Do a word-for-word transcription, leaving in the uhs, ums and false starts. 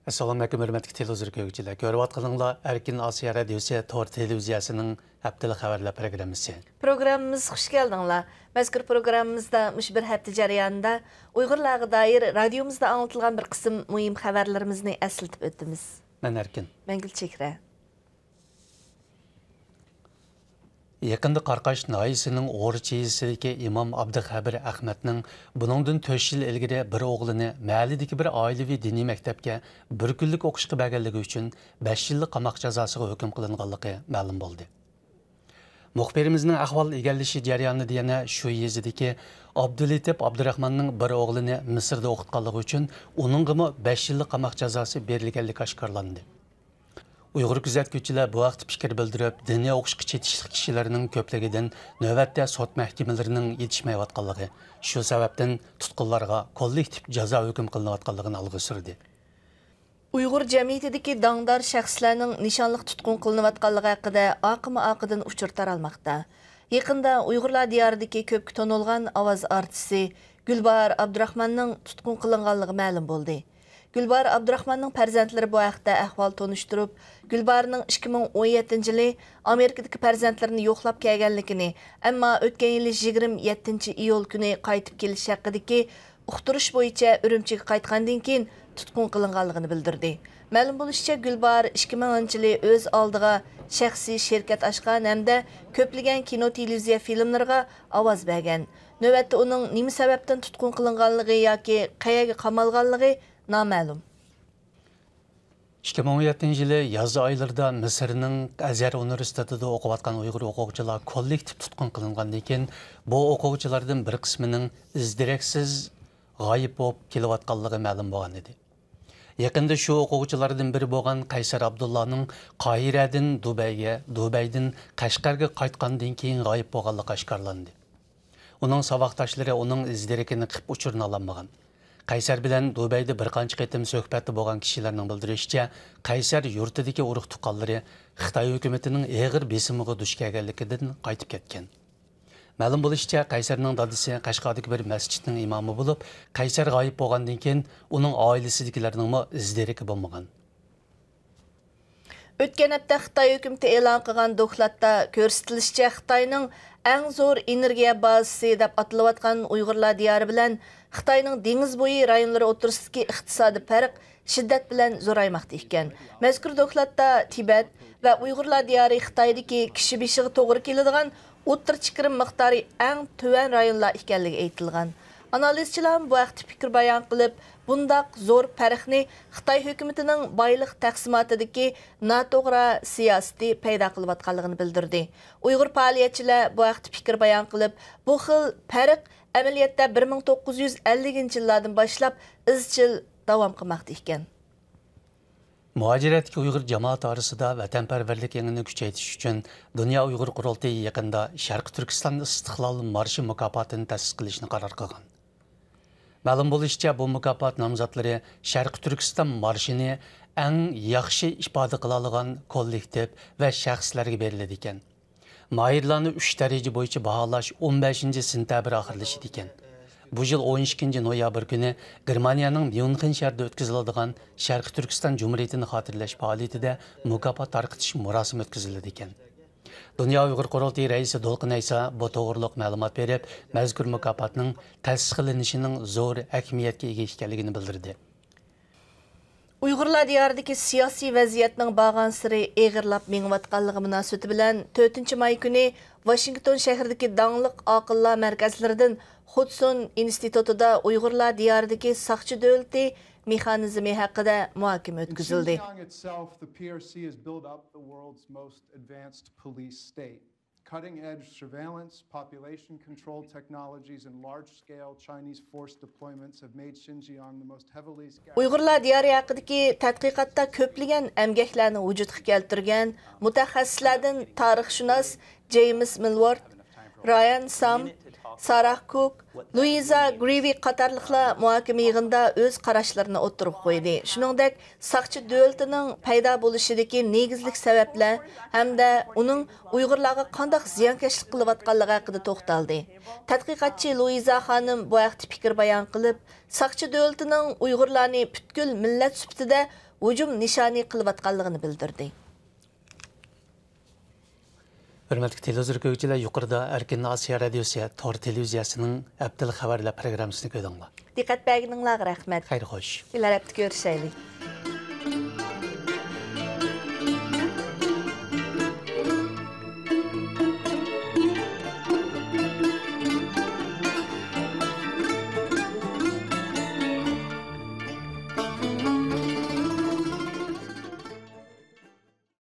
ئەسسالامۇئەلەيكۇم، ھۆرمەتلىك تېلېۋىزور كۆرگۈچىلەر. كۆرۈۋاتقىنىڭلار ئەركىن ئاسىيا رادىيوسى تور تېلېۋىزىيەسىنىڭ ھەپتىلىك خەۋەرلەر پروگراممىسى. پروگراممىمىزغا خۇش كەلدىڭلار. مەزكۇر پروگراممىمىزدا مۇشۇ بىر ھەپتە جەريانىدا ئۇيغۇرلارغا دائىر رادىيومىزدا ئاڭلىتىلغان بىر قىسىم مۇھىم خەۋەرلىرىمىزنى ئەسلىتىپ ئۆتىمىز. مەن ئەركىن. مەن گۈلچېھرە. يېقىندا قاراقاش ناھىيەسىنىڭ ئورچا يېزىسىدىكى ئىمام ئابدۇخەبىر ئەخمەتنىڭ بۇنىڭدىن تۆت يىل ئىلگىرى بىر ئوغلىنى مەھەللىدىكى بىر ئائىلىۋى دىنىي مەكتەپكە بىر كۈنلۈك ئوقۇشقا بەرگەنلىكى ئۈچۈن بەش يىللىق قاماق جازاسىغا ھۆكۈم قىلىنغانلىقى مەلۇم بولدى. مۇخبىرىمىزنىڭ ئەھۋال ئىگىلىشى جەريانىدا يەنە شۇ يېزىدىكى ئابدۇلېتىپ ئابدۇراخماننىڭ بىر ئوغلىنى مىسىردا ئوقۇتقانلىقى ئۈچۈن ئۇنىڭغىمۇ بەش يىللىق قاماق جازاسى بېرىلگەنلىكى ئاشكارىلاندى. ئۇيغۇر كۆزەتكۈچىلەر بۇ ھەقتە پىكىر بىلدۈرۈپ، دىنىي ئوقۇشقا چېتىشلىق كىشىلەرنىڭ كۆپلۈكىدىن نۆۋەتتە سوت مەھكىمىلىرىنىڭ يېتىشمەيۋاتقانلىقى، شۇ سەۋەبتىن تۇتقۇنلارغا كوللېكتىپ جازا ھۆكۈم قىلىنىۋاتقانلىقىنى ئالغا سۈردى. ئۇيغۇر جەمئىيىتىدىكى داڭدار شەخسلەرنىڭ نىشانلىق تۇتقۇن قىلىنىۋاتقانلىقى ھەققىدە ئاقىمۇ ئاقىدىن ئۇچۇر تارالماقتا. يېقىندا ئۇيغۇرلار دىيارىدىكى كۆپكە تونۇلغان ئاۋاز ئارتىسى گۈلباھار ئابدۇراخماننىڭ تۇتقۇن قىلىنغانلىقى مەلۇم بولدى. گۈلباھار ئابدۇراخماننىڭ پەرزەنتلىرى بۇ ھەقتە ئەھۋال تونۇشتۇرۇپ، گۈلباھارنىڭ ئىككى مىڭ ئون يەتتىنچى يىلى ئامېرىكىدىكى پەرزەنتلىرىنى يوقلاپ كەلگەنلىكىنى، ئەمما ئۆتكەن يىلى يىگىرمە يەتتىنچى ئىيۇل كۈنى قايتىپ كېلىش ھەققىدىكى ئۇقتۇرۇش بويىچە ئۈرۈمچىگە قايتقاندىن كېيىن تۇتقۇن قىلىنغانلىقىنى بىلدۈردى. مەلۇم بولۇشىچە، گۈلباھار ئىككى مىڭىنچى يىلى ئۆز ئالدىغا شەخسىي شىركەت ئاچقان ھەمدە كۆپلىگەن كىنو، تېلېۋىزىيە فىلىملىرىغا ئاۋاز بەرگەن. نۆۋەتتە ئۇنىڭ نېمە سەۋەبتىن تۇتقۇن قىلىنغانلىقى ياكى قەيەرگە قامالغانلىقى نامەلۇم. ئىككى مىڭ ئون يەتتىنچى يىلى ياز ئايلىرىدا مىسىرنىڭ ئەزھەر ئۇنىۋېرسىتېتىدا ئوقۇۋاتقان ئۇيغۇر ئوقۇغۇچىلار كوللېكتىپ تۇتقۇن قىلىنغاندىن كېيىن، بۇ ئوقۇغۇچىلاردىن بىر قىسمىنىڭ ئىز دېرەكسىز غايىب بولۇپ كېلىۋاتقانلىقى مەلۇم بولغان ئىدى. يېقىندا شۇ ئوقۇغۇچىلاردىن بىرى بولغان قەيسەر ئابدۇللانىڭ قاھىرەدىن دۇبەيگە، دۇبەيدىن قەشقەرگە قايتقاندىن كېيىن غايىب بولغانلىقى ئاشكارىلاندى. ئۇنىڭ ساۋاقداشلىرى ئۇنىڭ ئىز دېرىكىنى قىپ ئۇچۇرىنى ئالالمىغان. قەيسەر بىلەن دۇبەيدە بىر قانچە قېتىم سۆھبەتتە بولغان كىشىلەرنىڭ بىلدۈرۈشىچە، قەيسەر يۇرتىدىكى ئۇرۇق تۇغقانلىرى خىتاي ھۆكۈمىتىنىڭ ئېغىر بېسىمىغا دۇچ كەلگەنلىكىدىن قايتىپ كەتكەن. مەلۇم بولۇشىچە، قەيسەرنىڭ دادىسى قەشقەردىكى بىر مەسچىتنىڭ ئىمامى بولۇپ، قەيسەر غايىب بولغاندىن كېيىن ئۇنىڭ ئائىلىسىدىكىلەرنىڭمۇ ئىز دېرىكى بولمىغان. ئۆتكەن ھەپتە خىتاي ھۆكۈمىتى ئېلان قىلغان دوكلاتتا كۆرسىتىلىشىچە، خىتاينىڭ ئەڭ زور ئېنېرگىيە بازىسى دەپ ئاتىلىۋاتقان ئۇيغۇرلار دىيارى بىلەن خىتاينىڭ دېڭىز بويى رايونلىرى ئوتتۇرىسىدىكى ئىقتىسادىي پەرق شىددەت بىلەن زورايماقتا ئىكەن. مەزكۇر دوكلاتتا تىبەت ۋە ئۇيغۇرلار دىيارى خىتايدىكى كىشى بېشىغا توغرا كېلىدىغان ئوتتۇرىچە كىرىم مىقدارى ئەڭ تۆۋەن رايونلار ئىكەنلىكى ئېيتىلغان. ئانالىزچىلار بۇ ھەقتە پىكىر بايان قىلىپ، بۇنداق زور پەرقنى خىتاي ھۆكۈمىتىنىڭ بايلىق تەقسىماتىدىكى ناتوغرا سىياسىتى پەيدا قىلىۋاتقانلىقىنى بىلدۈردى. ئۇيغۇر پائالىيەتچىلەر بۇ ھەقتە پىكىر بايان قىلىپ، بۇ خىل پەرق ئەمەلىيەتتە بىر مىڭ توققۇز يۈز ئەللىكىنچى يىللاردىن باشلاپ ئىزچىل داۋام قىلماقتا ئىكەن. مۇھاجىرەتتىكى ئۇيغۇر جامائىتى ئارىسىدا ۋەتەنپەرۋەرلىك ئېڭىنى كۈچەيتىش ئۈچۈن دۇنيا ئۇيغۇر قۇرۇلتىيى يېقىندا شەرقىي تۈركىستان ئىستىقلال مارشى مۇكاپاتىنى تەسىس قىلىشنى قارار قىلغان. مەلۇم بولۇشىچە، بۇ مۇكاپات نامزاتلىرى شەرقىي تۈركىستان مارشىنى ئەڭ ياخشى ئىپادە قىلالىغان كوللېكتىپ ۋە شەخسلەرگە بېرىلىدىكەن. ماھىرلارنى ئۈچ دەرىجە بويىچە باھالاش ئون بەشىنچى سېنتەبىر ئاخىرلىشىدىكەن. بۇ يىل ئون ئىككىنچى نويابىر كۈنى گېرمانىيەنىڭ ميۇنخېن شەھىرىدە ئۆتكۈزۈلىدىغان شەرقىي تۈركىستان جۇمھۇرىيىتىنى خاتىرىلەش پائالىيىتىدە مۇكاپات تارقىتىش مۇراسىمى ئۆتكۈزۈلىدىكەن. دۇنيا ئۇيغۇر قۇرۇلتىيى رەئىسى دولقۇن ئەيسا بۇ توغرۇلۇق مەلۇمات بېرىپ، مەزكۇر مۇكاپاتنىڭ تەسىس قىلىنىشىنىڭ زور ئەھمىيەتكە ئىگە ئىكەنلىكىنى بىلدۈردى. ئۇيغۇرلار دىيارىدىكى سىياسىي ۋەزىيەتنىڭ بارغانسېرى ئېغىرلاپ مېڭىۋاتقانلىقى مۇناسىۋىتى بىلەن، تۆتىنچى ماي كۈنى ۋاشىنگتون شەھىرىدىكى داڭلىق ئاقىللار مەركەزلىرىدىن خۇدسۇن ئىنستىتۇتىدا ئۇيغۇرلار دىيارىدىكى ساقچى دۆلىتى مېخانىزمى ھەققىدە مۇھاكىمە ئۆتكۈزۈلدى. In Xinjiang itself, the P R C has built up the world's most advanced police state. Cutting-edge surveillance, population control technologies, and large-scale Chinese force deployments have made Xinjiang the most heavily scattered. ئۇيغۇرلار دىيارى ھەققىدىكى تەتقىقاتتا كۆپلىگەن ئەمگەكلەرنى ۋۇجۇدقا كەلتۈرگەن مۇتەخەسسىسلەردىن تارىخشۇناس جېيمىس مىلۋارد، رايان سام، ساراھ كۇك، لۇئىزا گرىۋى قاتارلىقلار مۇھاكىمە يىغىنىدا ئۆز قاراشلىرىنى ئوتتۇرىغا قويدى. شۇنىڭدەك، ساقچى دۆلىتىنىڭ پەيدا بولۇشىدىكى نېگىزلىك سەۋەبلەر ھەمدە ئۇنىڭ ئۇيغۇرلارغا قانداق زىيانكەشلىك قىلىۋاتقانلىقى ھەققىدە توختالدى. تەتقىقاتچى لۇئىزا خانىم بۇ ھەقتە پىكىر بايان قىلىپ، ساقچى دۆلىتىنىڭ ئۇيغۇرلارنى پۈتكۈل مىللەت سۈپىتىدە ھۇجۇم نىشانى قىلىۋاتقانلىقىنى بىلدۈردى. ھۆرمەتلىك تېلېۋىزور كۆرگۈچىلەر، يۇقىرىدا ئەركىن ئاسىيا رادىيوسى تور تېلېۋىزىيەسىنىڭ ھەپتىلىك خەۋەرلەر پروگراممىسىنى كۆردۈڭلار. دىققەت بەرگىنىڭلارغا رەھمەت. خەير خوش. كېلەر ھەپتە كۆرۈشەيلى.